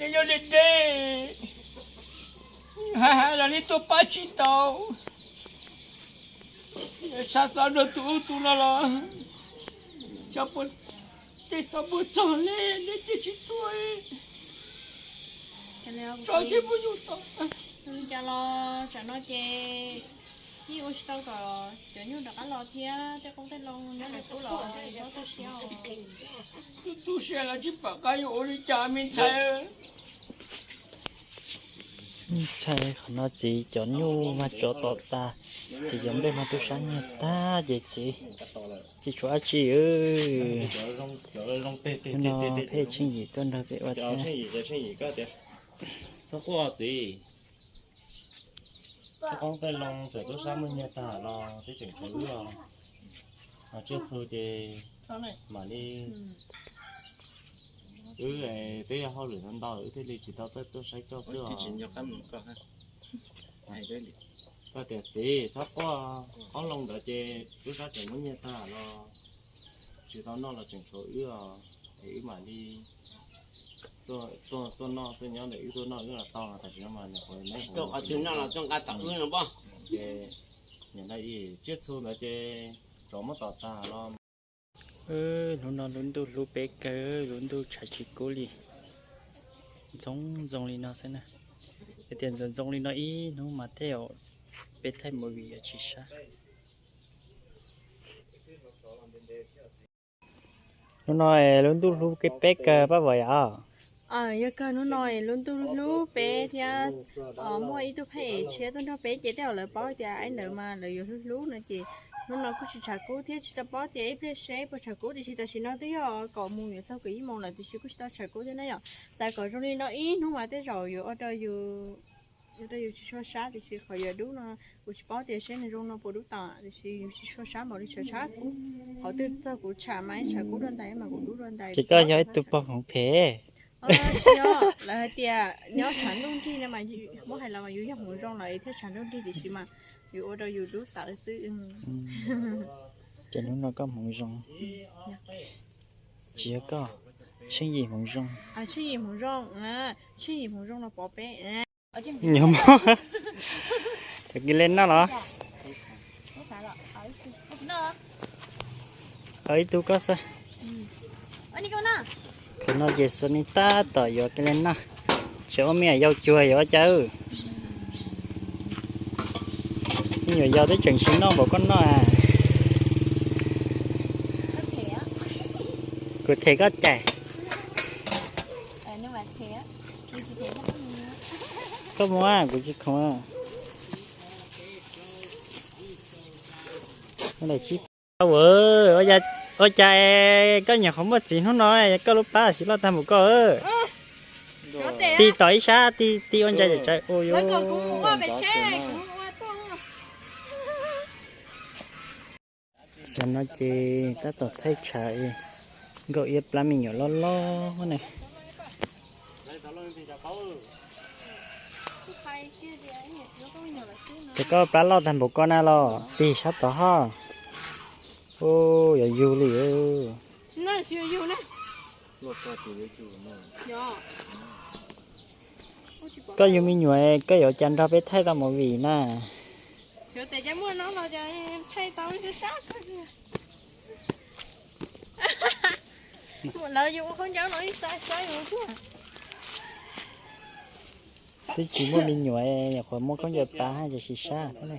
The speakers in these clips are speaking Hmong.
Ces yog deb deb, hais hais los nej tuaj pab tsis tau. Sab xov rau tus ub tus no los xyov puas, tej xov puas txog li, nej cia tsis tuaj, tso thiab puas yus tau. Cas los tsam no ces yeej ua tsis tau kom cov nyuj rov qab los thiab tej qoob tej loo nyob li qub los txhob tu siab. Tu tu siab los tsis pom qab yuav ua li cas me ntxhais. Ntshai qhov no txiv cov nyuj mas tsov tom tas, txiv cov nplej mas tub sab nyiag tag ces txiv tsis tshuav dab tsi. No peb Tsheej Yim tuaj nrog peb ua thiab. Txhob quaj txiv, tej qoob tej loo txawm tub sab muaj nyiag tag los twb tseem tshuav wb os. Tsiaj txhu ces mam li, wb twb yog hauj lwm ntau ntau wb thiaj li tsis tau txawj tuaj saib koj xwb os. Koj tias txiv txhob quaj, qoob loo ntawd ces tub sab tseem muab nyiag tag los tsis tau noj los tseem tshuav wb os, es wb mam li tuaj noj tuaj nyob ntawm wb tuaj noj wb los tau, tam sim no mas nyuam qhuav neb qhov twg noj los tuaj nqa tom wb no pob. Ces nim no tsiaj txhu ntawd ces tsov muab tom tag los. Hnub no lub ntuj hlub peb kawg, lub ntuj tshav tsis kub li, ntxoov ntxoo li no xwb na. Yog tias ntxoov ntxoo li no ib hnub mas tej zaum peb thaij movie yuav tsis sab. Hnub no lub ntuj hlub peb kawg pab Vam yom. Yog kawg hnub no lub ntuj hlub peb thiab muaj ib tug pheej tshiab tuaj nrog peb ces tej zaum lawv paub tias ib ntawd mas lawv yuav hlub hlub no ces hnub no kuj tsis tshav kub thiab tsis tau paub tias ib pliag seb puas tshav kub tiam sis tam sim no twb yog kaum moos yuav txog kaum ib moos lawm tiam sis kuj tsis tau tshav kub thiab na yom. Xav kom zoo li no ib hnub mas tej zaum yuav ua rau yus, ua rau yus tsis tshua sab tiam sis qhov yuav dub no kuv tsis paub tias seb nws zoo no puas dub tau tiam sis yus tsis tshua sab npaum li tshav tshav kub. Qhov twg txog kuv tsham mas ib tshav kub dua ntais mas kuv dub dua ntais. Ces koj yog ib tug pog hmoov phem. Tsis yog, lawv hais tias nyob tshav ntuj nrig no mas muab hais los mas yus yog hmoov zoo lawm thiaj tshav ntuj nrig tiam sis mas yus ua rau yus dub tawv xwb. Ces hnub no koj hmoov zoo. Tsis yog koj, Tsheej Yim hmoov zoo. Tsheej Yim hmoov zoo, Tsheej Yim hmoov zoo los pov peb. Nyob mog, cov kis li noj los? Ib tug koj xwb. Thaum no ces Xoni tab tom yuav kis li noj, tseem ua me nyuam yaus cuag yuav ua cas. Me nyuam yaus twb tseem tsis noj npaum koj noj. Kuv them koj cais. Koj muab kuv tsis khoom. Ua cas koj nyuam qhuav muaj txiv hnub no koj lub plab siv loj tag npaum koj. Ti tom ib sab, ti ua ntsa tsawv ua yuav. Xav no ces tab tom thaij tshav, nkauj iab plab me nyuam loj loj ne. Ces koj plab loj tag npaum koj na los tig sab tod ho. Ub, yuav yug li. Koj yug me nyuam koj yuav cas nrog peb thaij tau movie na. Twb tsis muaj me nyuam, nyuam qhuav muaj khaub ncaws pav haj tsis sab thiab ne.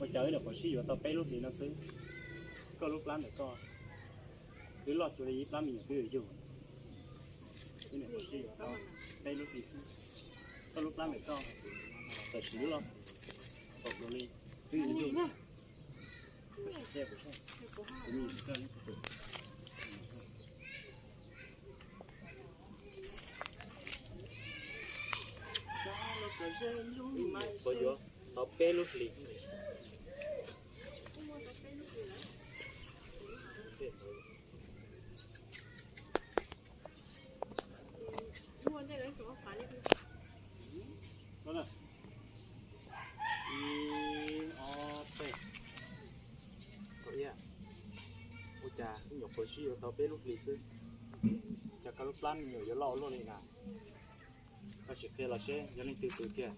Ua cas wb nyuam qhuav sib yuav tau peb lub hlis no xwb, koj lub plab ntawm koj twb loj cuag li ib plab me nyuam twb yuav yug. Wb nyuam qhuav sib yuav tau peb lub hlis xwb, koj lub plab ntawm koj tam sim twb loj cuag li twb yuav yug. Puas yuav tau peb lub hlis? Ib, ob, peb. Thaum ib, ua cas nyuam qhuav sib yuav tau peb lub hlis xwb, cas koj lub plab me nyuam yuav loj ua luaj li na? Koj sim qhia los seb yog leej twg tus tiag.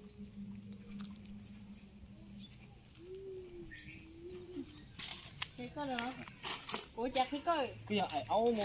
Kuv cas qhia koj. Kuv yog aim aub.